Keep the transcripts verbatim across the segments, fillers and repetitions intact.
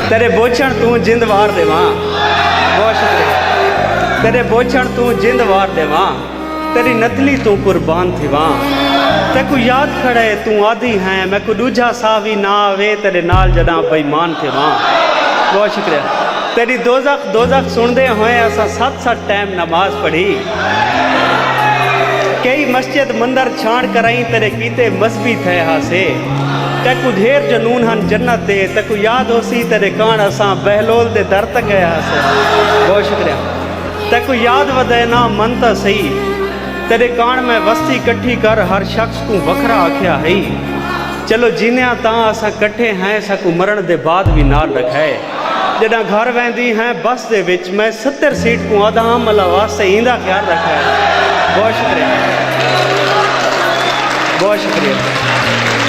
تیرے بوچھݨ توں جند وار ݙیواں۔ بہت شکریہ۔ تیرے بوچھݨ توں جند وار ݙیواں، تیری نتلی توں قربان تھیواں۔ تیکوں یاد کھڑے توں آدھی ہیں، میکوں ݙوجھا ساہ وی نہ آوے، تیرے نال جݙاں بے ایمان تھیواں۔ بہت شکریہ۔ تیری دوزخ، دوزخ سݨدے ہوئے اساں ست ست ٹائم نماز پڑھی۔ کئی مسجد مندر چھاݨ کرائیں، تیرے کیتے مذہبی تھئے ہاسے۔ تیکوں ڈھیر جنون ہن جنت دے، تیکوں یاد ہوسی تیرے کاݨ اساں بہلول دے در تک ڳئے ہاسے۔ بہت شکریہ۔ تیکوں یاد ودے نہ من تاں سہی، تیرے کاݨ میں وستی کٹھی کر ہر شخص کوں وکھرا آکھیا ہئی۔ چلو جیندیاں تاں اساں کٹھے ہیں، ساکوں مرݨ دے بعد وی نال رکھائے۔ جݙاں گھر ویندی ہیں بس دے وچ، میں ستر سیٹ کوں آدھا ہم اللہ واسطے ایندا خیال رکھائے۔ بہت شکریہ۔ بہت شکریہ۔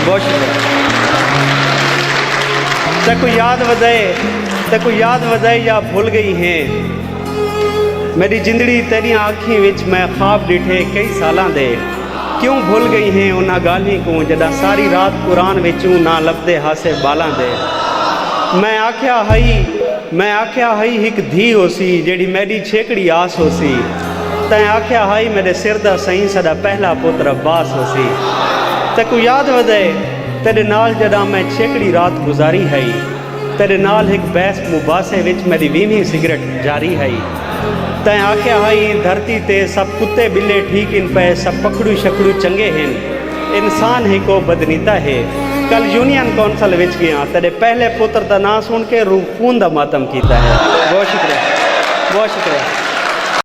بہت شکریہ۔ تیکوں یاد ودے، تیکوں یاد ودے یا بھل ڳئی ہیں؟ میݙی جندڑی تیݙیاں اکھیں وچ میں خواب ݙٹھے کئی سالاں دے۔ کیوں بھل ڳئی ہیں انہاں ڳالھیں کوں، جݙاں ساری رات قرآن وچوں نہ لبھدے ہاسے ٻالاں دے۔ میں آکھیا ہئی، میں آکھیا ہئی ہک دھی ہوسی جیڑھی میݙی چھیکڑی آس ہوسی۔ تیں آکھیا ہئی میݙے سر دا سئیں ساݙا پہلا پتر عباس ہوسی۔ تیکوں یاد ودے تیݙے نال جݙاں میں چھیکڑی رات گزاری ہئی۔ تیݙے نال ہک بحث مباحثے وچ میݙی ویہویں سگریٹ جاری ہئی۔ تیں آکھیا ہئی، ایں دھرتی تے سب کتے ٻلے ٹھیک ہن پئے، سب پکھڑو شکھڑو چنڳے ہن، انسان ہکو بدنیتا ہے۔ کل یونین کونسل وچ ڳیاں، تیݙے پہلے پتر دا ناں سݨ کے روح خون دا ماتم کیتا ہے۔ بہت شکریہ، بہت شکریہ۔